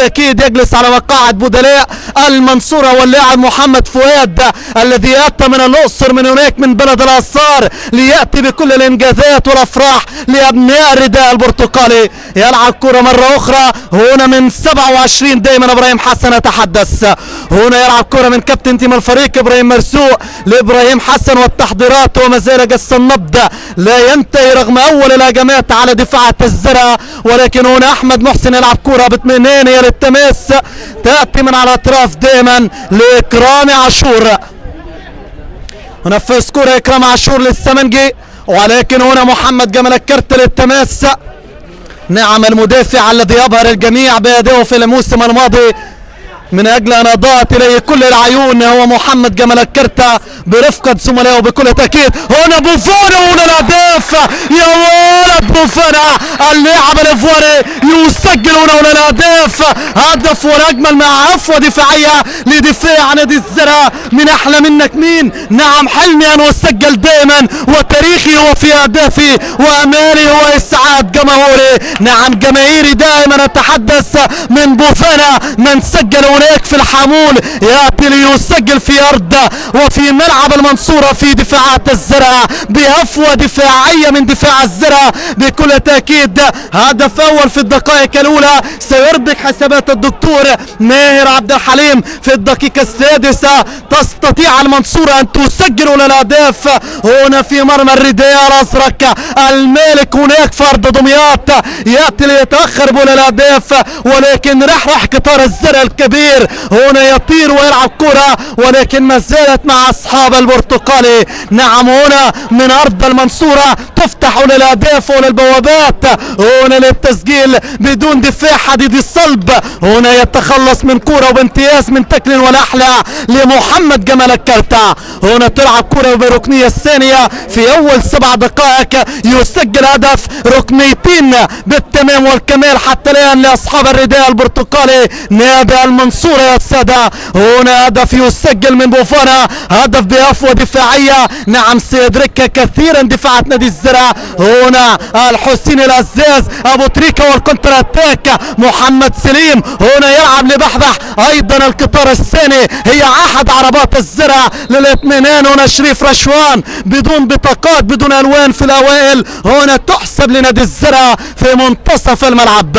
أكيد يجلس على مقاعد بدلاء المنصورة، واللاعب محمد فؤاد الذي أتى من الأقصر من هناك من بلد الآثار ليأتي بكل الإنجازات والأفراح لأبناء الرداء البرتقالي. يلعب كرة مرة أخرى هنا من 27 دائما إبراهيم حسن يتحدث. هنا يلعب كرة من كابتن تيم الفريق إبراهيم مرزوق لإبراهيم حسن، والتحضيرات وما زال جس النبض لا ينتهي رغم أول الهجمات على دفاع الزرع. ولكن هنا أحمد محسن يلعب كرة باطمئنان هي للتماس تأتي من على الأطراف دائما لإكرام عاشور. ونفذ كرة إكرام عاشور للسمنجي، ولكن هنا محمد جمال الكرت للتماس. نعم المدافع الذي يبهر الجميع بأدائه في الموسم الماضي من اجل ان اضاءت اليه كل العيون هو محمد جمال الكرتة برفقة زملائه بكل تأكيد. هنا بوفون، هنا الاهداف يا ولد بوفون اللاعب الايفواري يسجل هنا الاهداف. هدف والاجمل مع عفوة دفاعية لدفاع نادي الزرع. من احلى منك مين؟ نعم حلمي ان اسجل دائما، وتاريخي هو في اهدافي وامالي هو اسعاد جماهيري. نعم جماهيري دائما اتحدث من بوفون من سجل هناك في الحامول ياتي ليسجل في ارض وفي ملعب المنصورة في دفاعات الزرع بهفوة دفاعية من دفاع الزرع بكل تأكيد. هدف اول في الدقائق الاولى سيربك حسابات الدكتور ماهر عبد الحليم في الدقيقة السادسة. تستطيع المنصورة ان تسجل الاهداف هنا في مرمى الرداء الازرق المالك هناك في ارض دمياط. ياتي ليتاخر بالاهداف، ولكن رح قطار الزرع الكبير هنا يطير ويلعب كرة، ولكن ما زالت مع اصحاب البرتقالي. نعم هنا من ارض المنصورة تفتح للاهداف وللبوابات هنا للتسجيل بدون دفاع حديد الصلب. هنا يتخلص من كرة وبامتياز من تكل والاحلى لمحمد جمال الكرتة. هنا تلعب كرة بركنية الثانية في اول 7 دقائق يسجل هدف، ركنيتين بالتمام والكمال حتى الان لاصحاب الرداء البرتقالي نادي المنصورة يا السادة. هنا هدف يسجل من بوفانا، هدف بهفوة دفاعية. نعم سيدركها كثيرا دفاعات نادي الزرع. هنا الحسين العزاز ابو تريكة والكونتر اتاك محمد سليم هنا يلعب لبحبح ايضا القطار الثاني هي احد عربات الزرع للاطمئنان. هنا شريف رشوان بدون بطاقات بدون الوان في الاوائل هنا تحسب لنادي الزرع في منتصف الملعب.